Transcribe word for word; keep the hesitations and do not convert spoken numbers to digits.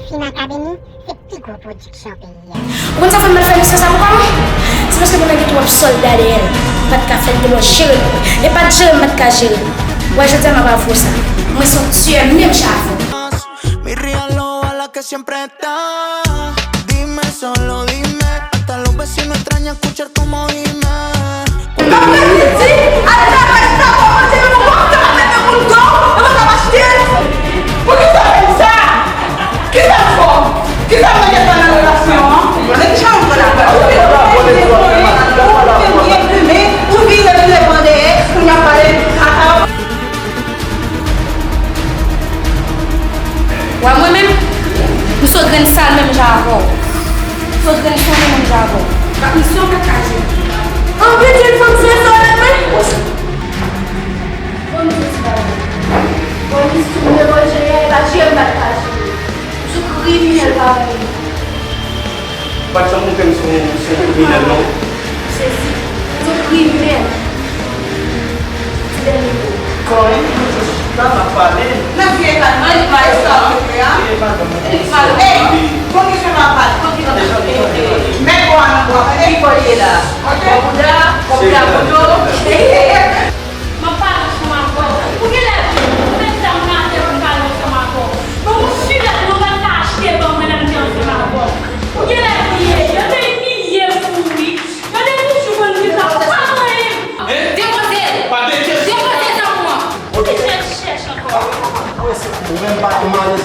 Fina Academy se pi gwo pwodiksyon peyi a. Ou konn sa fè m pa t fè misyon sa pou kò mwen? Se paske mwen gen twòp sòlda dèyè l. M pa t ka fè l, m te dwe jere l. E pa t jere m, m pa t ka jere l. Wè, jodi a m ap avwe w sa. Mwen se yon tiyè menm jan avè w. Mi real ojalá que siempre está. Dime, solo dime. Hasta los vecinos extrañan escuchar cómo gime. Mwen di, al travay sa, pa manje, men nou pa ka mete moun do, nou pa ka achte. Poukisa w fè m sa? Kisa m fè w? Kisa m mete fè nan relasyon an? Men ki jan w pran la? Ou vin, ou vin, ou vin, ou vin, ou vin, ou vin, ou vin, ou vin, ou vin, ou vin, ou vin, ou vin, ou vin, ou vin, Wè mwen menm, m se yon grenn sal menm jan avè w. M se yon grenn sal menm jan avè w. Ak misyon m pa t ka jere. Anpil jèn fanm se sa yo ret vre. Bon, m di ti bagay. Bon, misyon m devan jere a, e pa jere m pa t ka jere. M se yon kriminèl parèy ou. Ou pa t janm montre m se yon, se yon kriminèl, non. Sezi. Ou se yon kriminèl. Ti dènye mo. Kòm nou jis chita, n ap pale. Nan vye epa, nan epa, sa, vye epa, nan epa. Ey, bon kesyon m ap pale, bon kesyon m ap pale. Mèt bò a nan bò a, ey, bò l ye la. Bò bouda, bò bouda poto. M ap pale ansanm avè w. Ou genlè vin, ou met zam nan atè pou m pale ansanm avè w. Men ou si dat nou pa t ka achte ban mwen lè m te ansanm avè w. Ou genlè bliye, yo te imilye m pou ou wi. Yo te toujou konn di sa, ou pa manyen m. Depoze l! Depoze zam ou an! Ou te chèch chèch ankò. Ou menm pa gen malèz